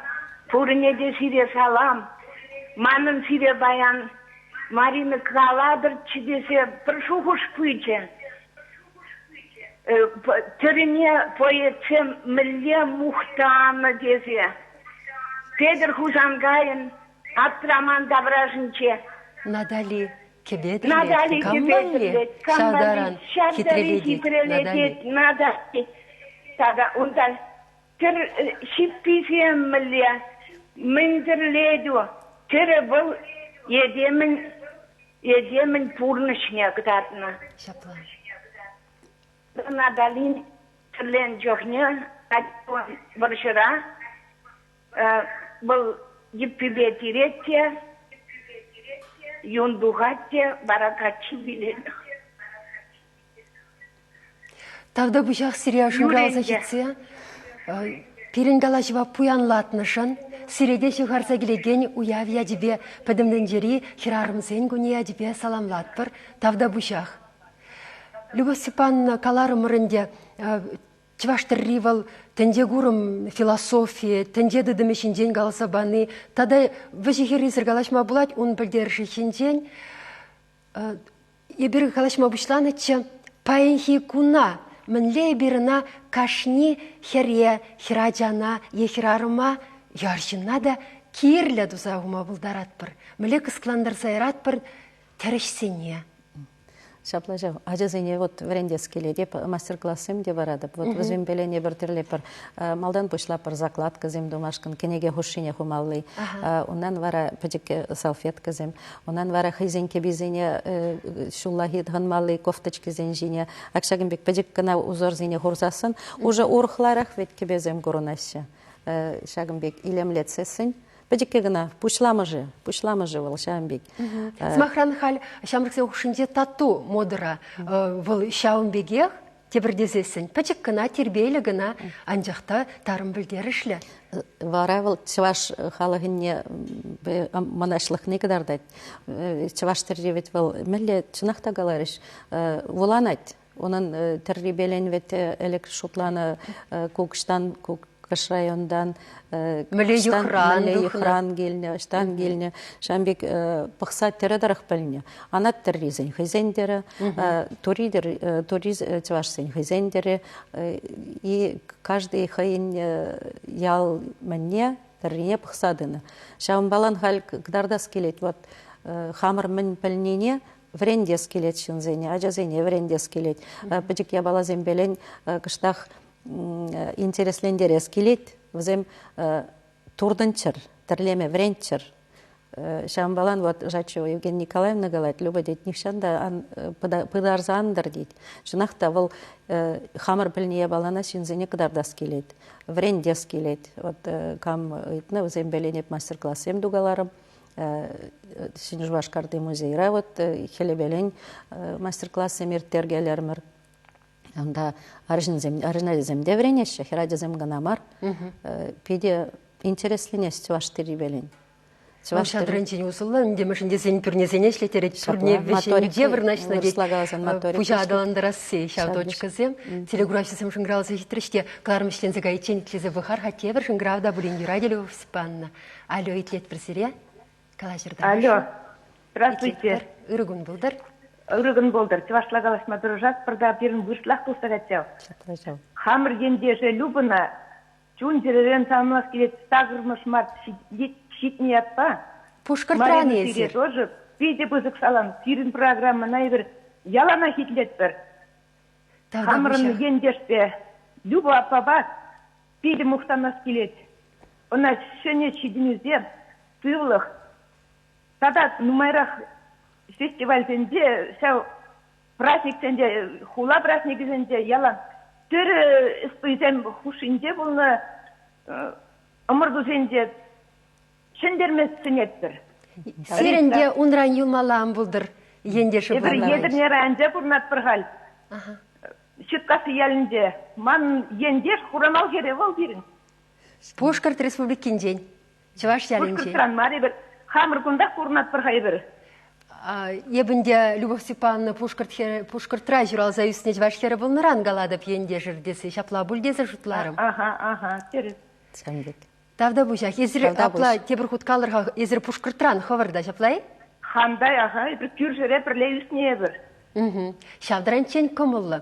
пурне те сире салам. Манӑн сире паян Марина калатӑрччӗ тесе пӗр шухӑш пычӗ. Тӗрӗне поэтсем мӗнле мухтанӑ тесе. Петӗр Хусанкайӑн Аптраман таврашӗнче. Натали кӗпе тӗрлет. Натали Кам кӗпе валли? тӗрлет. Кам Ҫав валли? таран Ҫав тери хитрелетет хитрелетет Натали. Тата унтан Тӗр ҫипписем мӗнле, мӗн тӗрлетӳ, тӗрӗ вӑл этемӗн этемӗн пурнӑҫне кӑтартнӑ. Ҫапла. Наталин тӗрленӗ чухне вӑрҫӑра вӑл йӗппипе тирет те, юн тухать те, вара каччи вилет. Тавтапуҫах сире шӑнкӑравласа ҫитсе пирӗн калаҫӑва пуянлатнӑшӑн, сире те ҫывхарса килекен уяв ячӗпе Пӗтӗм тӗнчери хӗрарӑмсен кунӗ ячӗпе саламлатпӑр. Тавтапуҫах. Любовь Степановна, каларӑмӑр ӗнтӗ, чӑваш тӗрри вӑл тӗнче курӑм философийӗ, тӗнче тытӑмӗ ҫинчен каласа пани тата вӗҫӗ-хӗррисӗр калаҫма пулать ун пӗлтерӗшӗ ҫинчен. Эпир калаҫма пуҫланӑччӗ паянхи куна мӗнле эпир ӑна кашни хӗре, хӗрачана е хӗрарӑма, арҫынна та кирлӗ туса хума пултаратпӑр, мӗнле кӑсӑклантарса яратпӑр тӗрӗҫсене. Ҫапла ҫав. Ачасене вот вӗрентес килет. Эп мастер-классем те паратӑп. Вот вӗсемпеле эпир тӗрлетпӗр. Малтан пуҫлатпӑр закладкӑсем тумашкӑн, кӗнеке хушшине хумалли. Унтан вара пӗчӗк салфеткӑсем. Унтан вара хӑйсен кӗписене ҫуллахи тӑхӑнмалли кофточкисен ҫине ак ҫакӑн пек пӗчӗк кӑна узорсене хурсассӑн уже урӑхларах вӗт кӗпесем курӑнаҫҫӗ. Ҫакӑн пек илемлетсессӗн. Пӗчӗккӗ кӑна пуҫламӑшӗ, пуҫламӑшӗ вӑл ҫавӑн пек. Сӑмахран, халь ҫамрӑксен хушшинче тату модӑра. Вӑл ҫавӑн пекех тепӗр тесессӗн пӗчӗк кӑна, тирпейлӗ кӑна, анчах та тарӑн пӗлтерӗшлӗ. Вара вӑл чӑваш халӑхӗнне мӑнаҫлӑхне кӑтартать. Чӑваш тӗрри вӗт вӑл мӗнле чӑнах та каларӗҫ, вуланать. Унӑн тӗррипелен вӗт ӗлӗк шутланӑ кукӑҫтан кукӑш районтан мӗнле йӑхран мӗнле йӑхран килнӗ, ӑҫтан килнӗ. Ҫавӑн пек пӑхса тӗрӗ тӑрӑх пӗлнӗ. Анат тӗррисен хӑйсен тӗрӗ, тури тури чӑвашсен хӑйсен тӗрӗ. И каждый хӑйӗн ял мӗнне тӗррине пӑхса тӑнӑ. Ҫавӑнпалан халь кӑтартас килет. Вот хамӑр мӗн пӗлнине вӗрентес килет ҫынсене, ачасене вӗрентес килет. Пӗчӗк япаласемпелен кӑштах интереслентерес килет. Вӗсем туртӑнччӑр, тӗрлеме вӗренччӗр. Ҫавӑнпалан вот Жачева Евгения Николаевна калать, Люба тет, нихҫан та ан пытарса ан тӑр тет. Чӑнах та вӑл хамӑр пӗлнӗ япалана ҫынсене кӑтартас килет, вӗрентес килет. Вот кам ыйтнӑ, вӗсемпелен эп мастер-классем тукаларӑм. Ҫӗнӗ Шупашкарти музейра вот хӗлӗпелен мастер-классем ирттеркелерӗмӗр. Унта арҫынсем, арҫын ачасем те вӗренеҫҫӗ, хӗр ачасем кӑна мар. Питӗ интересленес чӑваш тӗррипелен. Чӑваш театрӗнчен усӑллӑ ӗнтӗ, мӗншӗн тесен пӳрнесене ӗҫлеттерет, пӳрне вӗҫӗнче вырнаҫнӑ тет. Пуҫа аталантарасси ҫав точкӑсем. Телекуравҫӑсем шӑнкӑравласа ҫитрӗҫ те кӑларӑм ӗҫленсе кайиччен итлесе пӑхар-ха тепӗр шӑнкӑрав та пулин юрать Любовь Степановна. Алло, итлетпӗр сире. Калаҫӑр та. Алло, здравствуйте. Ырӑ кун пултӑр. Ырӑ кун пултӑр. Чӑвашла калаҫма тӑрӑшатпӑр та пирӗн вырӑслах тухса кать ҫав. Хамӑр ентеше Любӑна чун-чӗререн саламлас килет. Сакӑрмӗш март ҫитнӗ ятпа. Пушкӑртран эсир. тоже питӗ пысӑк салам. Сирӗн программӑна эпир яланах итлетпӗр. Хамӑрӑн ентешпе Люба аппапа питӗ мухтанас килет. Ӑна ҫӗнӗ ҫитӗнӳсем, сывлӑх тата нумайрах фестивальсенче, ҫав праздниксенче, хула праздникӗсенче ялан тӗрӗ ӑстисем хушшинче пулнӑ ӑмӑртусенче ҫӗнтерме сӗнетпӗр. Сирӗн те унран юлмалла ан пултӑр, ентешӗ Эпир Етӗрне районӗнче пурӑнатпӑр халь. Ҫуткасси ялӗнче. Ман ентеш Хурамал хӗрӗ вӑл пирӗн. Пушкӑрт Республикинчен, Чӑваш ялӗнчен. Пушкӑртран мар эпир. Хамӑр кунтах пурӑнатпӑр-ха эпир. Эп ӗнтӗ Любовь Степановна Пушкӑрт хӗрӗ, Пушкӑртра ҫуралса ӳснӗ чӑваш хӗрӗ пулнӑран калатӑп ентешӗр тесе ҫапла пуль тесе шутларӑм. Аха, аха, тӗрӗс. Ҫавӑн пек. Тавтапуҫах. Эсир апла тепӗр хут калӑр-ха, эсир Пушкӑртран хӑвӑр та ҫапла-и? Хам та, аха, эпир кӳршӗре пӗрле ӳснӗ эпир. Ҫав таранччен кӑмӑллӑ.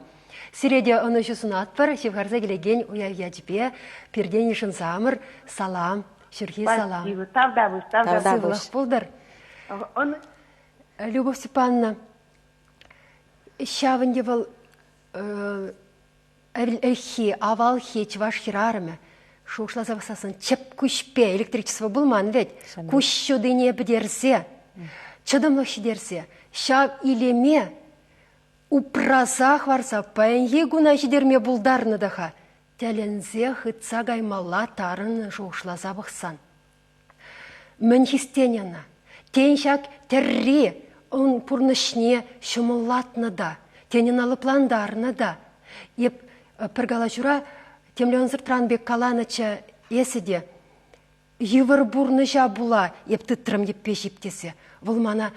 Сире те ӑнӑҫу сунатпӑр, ҫывхарса килекен уяв ячӗпе пиртен йышӑнсамӑр. Салам, ҫурхи салам. Спасибо. Тавтапуҫ, тавтапуҫ. Сывлӑх пултӑр. Любовь Степановна, ҫав ӗнтӗ вӑл ӗлӗкхи, авалхи чӑваш хӗрарӑмӗ шухӑшласа пӑхсассӑн чӗп куҫпе электричество пулман вӗт. Куҫ ҫутине пӗтерсе, чӑтӑмлӑх ҫитерсе ҫав илеме упраса хӑварса паянхи куна ҫитерме пултарнӑ та-ха. Тӗлӗнсе хытса каймалла тарӑн шухӑшласа пӑхсан. Мӗн хистенӗ ӑна? Тен, ҫак тӗрри ун пурнӑҫне ҫӑмӑллатнӑ та, тен, ӑна лӑплантарнӑ та. Эп пӗр калаҫура темле ӑнсӑртран пек каланӑччӗ эсӗ те йывӑр пурнӑҫа пула эп тытрӑм йӗппе ҫип тесе. Вӑл мана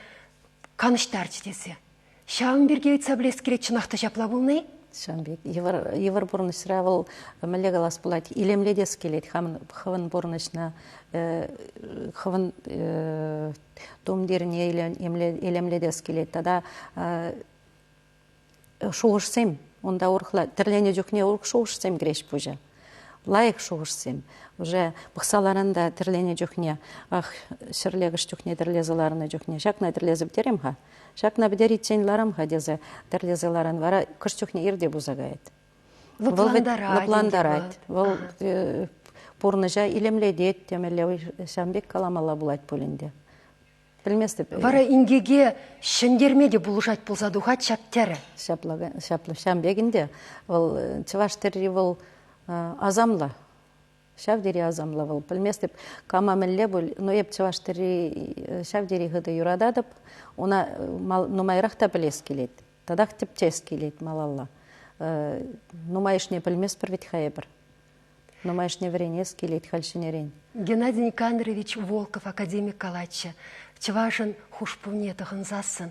канӑҫтарчӗ тесе. Ҫавӑн пирки ыйтса пӗлес килет, чӑнах та ҫапла пулнӑ-и? Ҫавӑн пек. Йывӑр, йывӑр пурнӑҫра вӑл мӗнле калас пулать, илемлетес килет хамӑн хӑвӑн пурнӑҫна, хӑвӑн тумтирне илемлетес килет тата шухӑшсем унта урӑхла тӗрленӗ чухне урӑх шухӑшсем кӗреҫ пуҫа. Лайӑх шухӑшсем. Уже пӑхса ларан та тӗрленӗ чухне, ах, ҫӗрле кӑш чухне тӗрлесе ларнӑ чухне ҫакна тӗрлесе пӗтерем-ха. Ҫакна пӗтериччен ларам-ха тесе тӗрлесе ларан вара кӑш чухне ирте пулса каять. Лӑплантарать. Лӑплантарать. Вӑл пурнӑҫа илемлетет темелле, ҫавӑн пек каламалла пулать пуль ӗнтӗ. Пӗлместӗп. Вара инкеке ҫӗнтерме те пулӑшать пулса тухать ҫак тӗрӗ. Ҫав тери асамлӑ вӑл. Пӗлместӗп, кама мӗнле пуль, но эп чӑваш тӗрри ҫав тери хытӑ юрататӑп. Уна нумайрах та пӗлес килет. Татах тӗпчес килет малалла. Нумайӑшне пӗлместпӗр вӗт-ха эпир. Нумайӑшне вӗренес килет халь ҫӗнӗрен. Геннадий Никандрович Волков академик калатчӗ, чӑвашӑн хушпуне тӑхӑнсассӑн,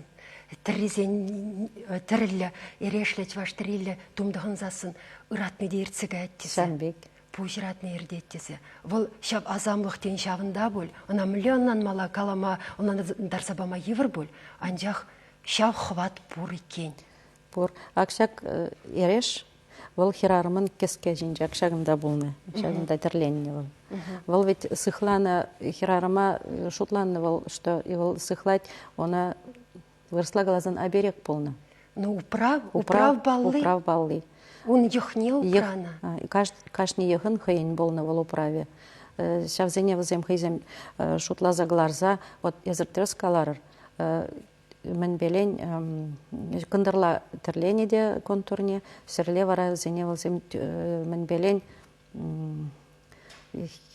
тӗррисен тӗрӗллӗ, эрешлӗ чӑваш тӗрриллӗ тум тӑхӑнсассӑн ыратни те иртсе каять тесе. Ҫавӑн пек. Пуҫ ыратни иртет тесе. Вӑл ҫав асамлӑх тен ҫавӑнта пуль. Ӑна мӗнле ӑнланмалла, калама, ӑнлантарса пама йывӑр пуль. Анчах ҫав хӑват пур иккен. Пур. Ак ҫак эреш вӑл хӗрарӑмӑн кӗске ҫинче ҫакӑнта пулнӑ, ҫакӑнта тӗрленнӗ вӑл. Вӑл ведь сыхланӑ хӗрарӑма шутланнӑ вӑл, что вӑл сыхлать, она вырӑсла каласан оберег пулнӑ. Ну, управ, управ палли. Управ палли. Ун йӑхне упранӑ. Кашни йӑхӑн хӑйӗн пулнӑ вӑл управӗ. Ҫавсене вӗсем хӑйсем шутласа кӑларса, вот эсӗр тӗрӗс каларӑр, мӗнпелен кӑнтӑрла тӗрленӗ те контурне, ҫӗрле вара вӗсене вӗсем мӗнпелен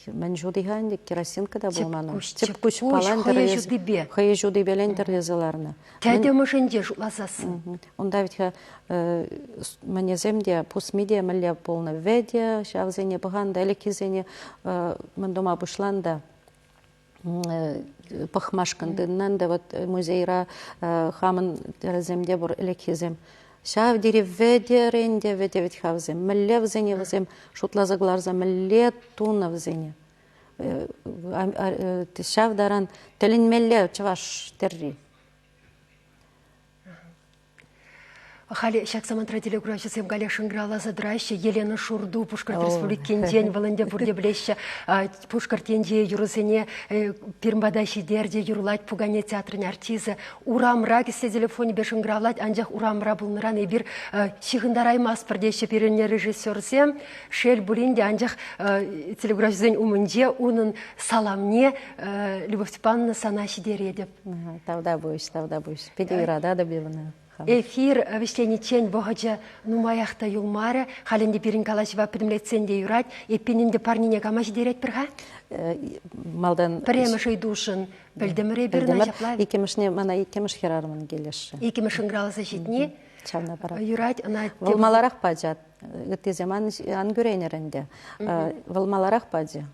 мӗн ҫути-ха ӗнтӗ керосинка та пулман. Тӗп куҫ палан хӑйӗ ҫутипе. Хӑйӗ ҫутипелен тӗрлесе ларнӑ. Тӗтӗмӗшӗнче шутласассӑн. Унта вӗт-ха мӗнесем те, пусми те мӗнле пулнӑ. Вӗтӗ ҫавсене пӑхан та ӗлӗкхисене мӗн тума пуҫлан та пӑхмашкӑн тытӑннӑ ӗнтӗ. Вот музейра хамӑн тӗрӗсем те пур ӗлӗкхисем. Ҫав тери вӗтӗрен те вӗтӗ вӗт-ха вӗсем. Мӗнле вӗсене вӗсем шутласа кӑларса мӗнле тунӑ вӗсене. Ҫав таран тӗлӗнмелле чӑваш тӗрри. Халӗ ҫак самантра телекуравҫӑсем каллех шӑнкӑравласа тӑраҫҫӗ. Елена Шурду Пушкӑрт Республикинчен, вӑл ӗнтӗ пурте пӗлеҫҫӗ, Пушкӑрт енчи юрӑсене пирӗн пата ҫитерчӗ, юрлать пукане театрӗн артисчӗ. Урамра кӗсье телефонӗпе шӑнкӑравлать, анчах урамра пулнӑран эпир ҫыхӑнтараймастпӑр теҫҫӗ пирӗн режиссерсем. Шел пулин те, анчах телекуравҫӑсен умӗнче унӑн саламне Любовь Степановна сана ҫитеретӗп. Тавтапуҫ, тавтапуҫ. Питӗ юрататӑп эпӗ ӑна. Эфир вӗҫлениччен вӑхӑчӗ нумаях та юлмарӗ. Халь ӗнтӗ пирӗн калаҫӑва пӗтӗмлетсен те юрать. Эппин ӗнтӗ парнене кама ҫитеретпӗр-ха? Малтан Пӗрремӗш ыйтушӑн пӗлтӗмӗр эпир ӑна ҫапла. Иккӗмӗшне мана иккӗмӗш хӗрарӑмӑн килӗшрӗ. Иккӗмӗш шӑнкӑравласа ҫитни. Ҫавна парать. Юрать ӑна. Вӑл маларах пачӗ. Ыттисем ан кӳренӗр ӗнтӗ. Вӑл маларах пачӗ.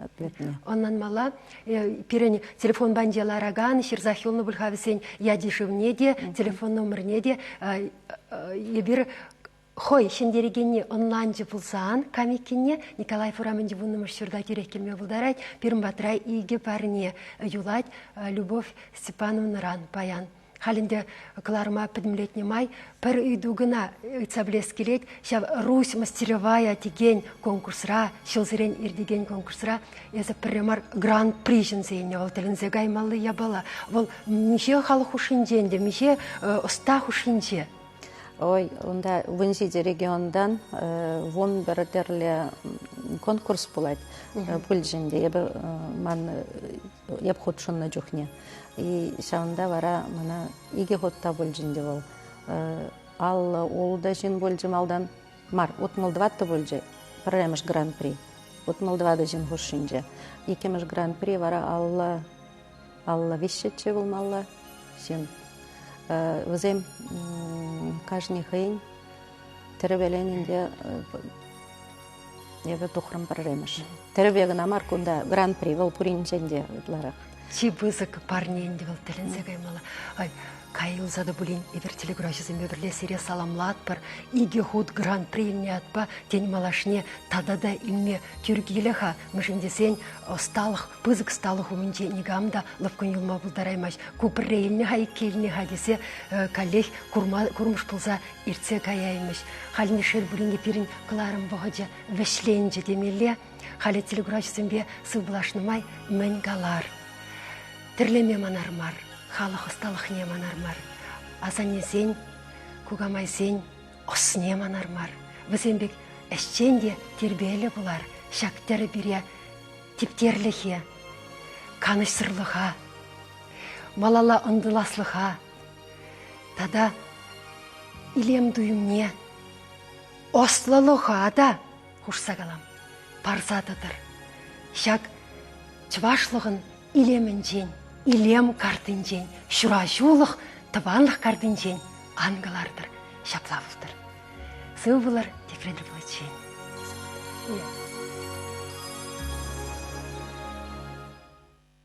ответне. Ӑнланмалла. Пирӗн телефон панче ларакан, ҫырсах юлнӑ пуль-ха вӗсен ячӗ-шывне те, телефон номерне те. Эпир хӑй ҫӗнтерекенни ӑнланчӗ пулсан кам иккенне Николаев урамӗнчи вуннӑмӗш ҫурта тӳрех килме пултарать. Пирӗн патра икӗ парне юлать Любовь Степановнӑран паян. Халь ӗнтӗ кӑларӑма пӗтӗмлетнӗ май пӗр ыйту кӑна ыйтса пӗлес килет. Ҫав Русь мастеровая текен конкурсра, ҫулсерен иртекен конкурсра эсӗ пӗрре мар гран-при ҫӗнсе илнӗ. Вӑл тӗлӗнсе каймалли япала. Вӑл миҫе халӑх хушшинче ӗнтӗ, миҫе ӑста хушшинче? Ой, унта 17 регионтан 11 тӗрлӗ конкурс пулать. Пулчӗ ӗнтӗ. Эпӗ ман эп хутшӑннӑ чухне. И ҫавӑнта вара мана икӗ хут та пулчӗ ӗнтӗ вӑл. 50 ултӑ ҫын пулчӗ малтан. Мар, 64 пулчӗ пӗрремӗш гран-при. 64 ҫын хушшинче. Иккӗмӗш гран-при вара 50 53-ччӗ пулмалла ҫын. Вӗсем кашни хӑйӗн тӗрӗпелен ӗнтӗ эпӗ тухрӑм пӗрремӗш. Тӗрӗпе кӑна мар кунта гран-при вӑл пуринчен те ытларах. Чи пысӑк парне ӗнтӗ вӑл тӗлӗнсе каймалла. Ай, кая юлса та пулин эпир телекуравҫӑсемпе пӗрле сире саламлатпӑр. Икӗ хут гран-при илнӗ ятпа тен малашне тата та илме тӳр килӗ-ха. Мӗншӗн тесен ӑсталӑх, пысӑк ӑсталӑх умӗнче никам та лӑпкӑн юлма пултараймасть. Ку пӗрре илнӗ-ха, иккӗ илнӗ-ха тесе каллех курма, курмӑш пулса иртсе каяймӗҫ. Халь ӗнтӗ шел пулин те пирӗн кӑларӑм вӑхӑчӗ вӗҫленчӗ темелле. Халӗ телекуравҫӑсемпе сывпуллашнӑ май мӗн калар? Тӗрлеме манар мар, халӑх ӑсталӑхне манар мар. Асаннесен, кукамайсен ӑсне манар мар. Вӗсем пек ӗҫчен те тирпейлӗ пулар. Ҫак тӗрӗ пире типтерлӗхе, канӑҫсӑрлӑха, малалла ӑнтӑласлӑха тата илем туйӑмне, ӑслӑлӑха та хушса калам. парса тӑтӑр. Ҫак чӑвашлӑхӑн илемӗнчен, илем картинчен, ҫураҫулӑх, тӑванлӑх картинчен ан кӑлартӑр, ҫапла пултӑр. Сыв пулӑр, тепре тӗл пуличчен.